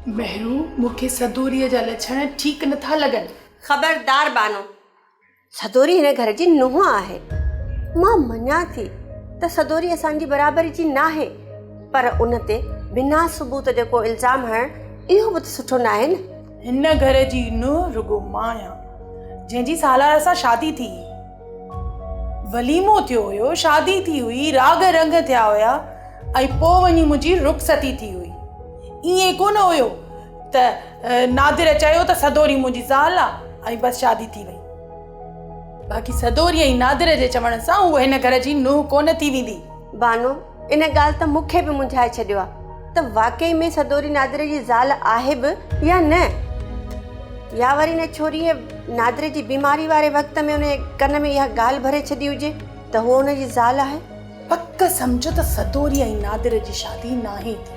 مهرو، مون کي سدوريء جا لڇڻ ٺيڪ نٿا لڳن. خبردار بانو، سدوري هن گهر جي نونهن آهي. مان مڃان ٿي ته سدوري اسان جي برابري جي ناهي، پر ان تي بنا ثبوت جي ڪو الزام هڻڻ اهو به ته سٺو ناهي نه. هن گهر جي نونهن رڳو مان آهيان، جنهن جي سالار سان شادي ٿي هئي. وليمو ٿيو هيو، شادي ٿي هئي، راڳ رنگ ٿيا هيا ۽ پوء وڃي منهنجي رخصتي ٿي هئي. ائين ڪونه هيو ته نادر چيو ته سدوري منهنجي زال آ ۽ بس شادي ٿي وئي. باقي سدوري ۽ نادر جي چوڻ سان هوء هن گهر جي نونهن ڪونه ٿي ويندي. بانو، ان ڳالهه ته مون کي به منجهائي ڇڏيو آ ته واقعي ۾ سدوري نادر جي زال آهي به يا نه؟ يا وري ان ڇوريء نادر جي بيماري واري وقت ۾ ان جي ڪن ۾ اها ڳالهه ڀري ڇڏي هجي ته هوء ان جي زال آهي؟ پڪ سمجهه ته سدوري ۽ نادر جي شادي ناهي ٿي.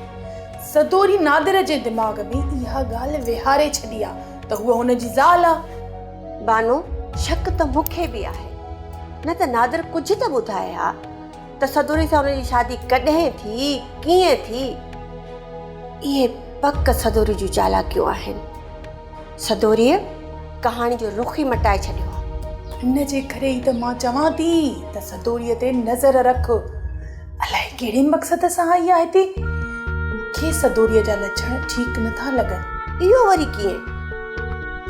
سدوري نادر جي دماغ ۾ اها ڳالهه ويهاري ڇڏي آ ته هوء هن جي زال آ. بانو، شڪ ته مون کي به آهي. نه ته نادر ڪجهه ته ٻڌائي ها ته سدوري سان هن جي شادي ڪڏهن ٿي، ڪيئن ٿي؟ اهي پڪ سدوري جون چالاڪيون آهن. سدوريء ڪهاڻي جو رخ ئي مٽائي ڇڏيو آهي. ان جي ڪري ئي ته مان چوان ٿي ته سدوريء تي نظر رک. الائي ڪهڙي مقصد سان آئي آهي هتي. مون کي سدوريء جا لڇڻ ٺيڪ نه ٿا لڳن. اهو وري ڪيئن؟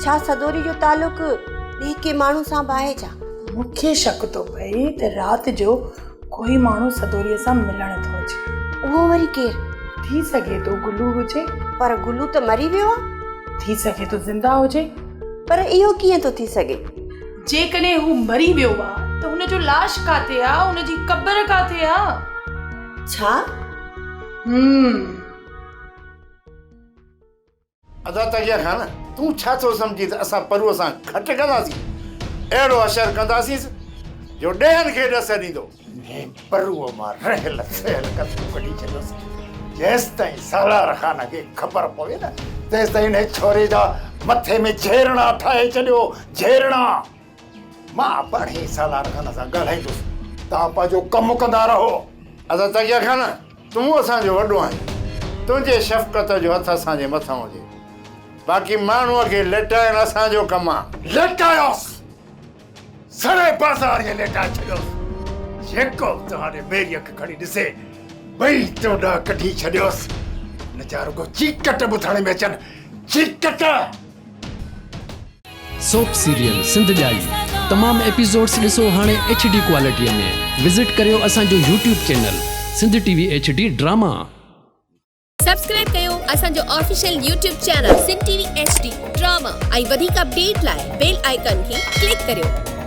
ڇا سدوري جو تعلق ٻئي ڪنهن ماڻهو سان به آهي ڇا؟ مون کي شڪ ٿو پئي ته رات جو ڪوئي ماڻهو سدوريء سان ملڻ ٿو اچي. اهو وري ڪير؟ ٿي سگهي ٿو گلو هجي. پر گلو ته مري ويو آ. ٿي سگهي ٿو زنده هجي. پر اهو ڪيئن ٿو ٿي سگهي؟ جيڪڏهن هو مري ويو آ ته هن جو لاش ڪاٿي آ؟ هن جي قبر ڪاٿي آ؟ ڇا؟ هم. ادا تغيا خان، تون ڇا ٿو سمجهين ته اسان پروء سان گهٽ ڪنداسين؟ اهڙو حشر ڪنداسينس جو ڏيهن کي ڏس ڏيندو. انهيء پروء مان رهيل سهيل ڪسرون ڪڍي ڇڏيوس. جيستائين سالار خان کي خبر پوي نه، تيستائين انهيء ڇوري جا مٿي ۾ جهيرڻا ٺاهي ڇڏيو، جهيرڻا! مان پاڻهي سالار خان سان ڳالهائيندس، توهان پنهنجو ڪم ڪندا رهو. ادا تغيا خان، تون اسان جو وڏو آهين، تنهنجي شفقت جو هٿ اسان جي مٿان هجي. باقي ماڻهوء کي ليٽائڻ اسان جو ڪم آ. ليٽايوس! سڙي بازار ائين ليٽائي ڇڏيوس، جيڪو به توهان ڏي ميري اک کڻي ڏسي، ٻئي توڏا ڪڍي ڇڏيوس. هن جا رڳو چيڪٽ ٻڌڻ ۾ اچن، چيڪٽ! سوپ سيريل سنڌ ڄائي تمام ايپيسوڊس ڏسو هاڻي ايڇ ڊي ڪوالٽي ۾ وزٽ ڪريو اسان جو YouTube channel Sindh T V H D drama. Subscribe ڪيو اسان جو official YouTube channel Sindh T V H D drama ۽ وڌيڪ اپڊيٽ لاء بيل آئيڪان کي ڪلڪ ڪريو.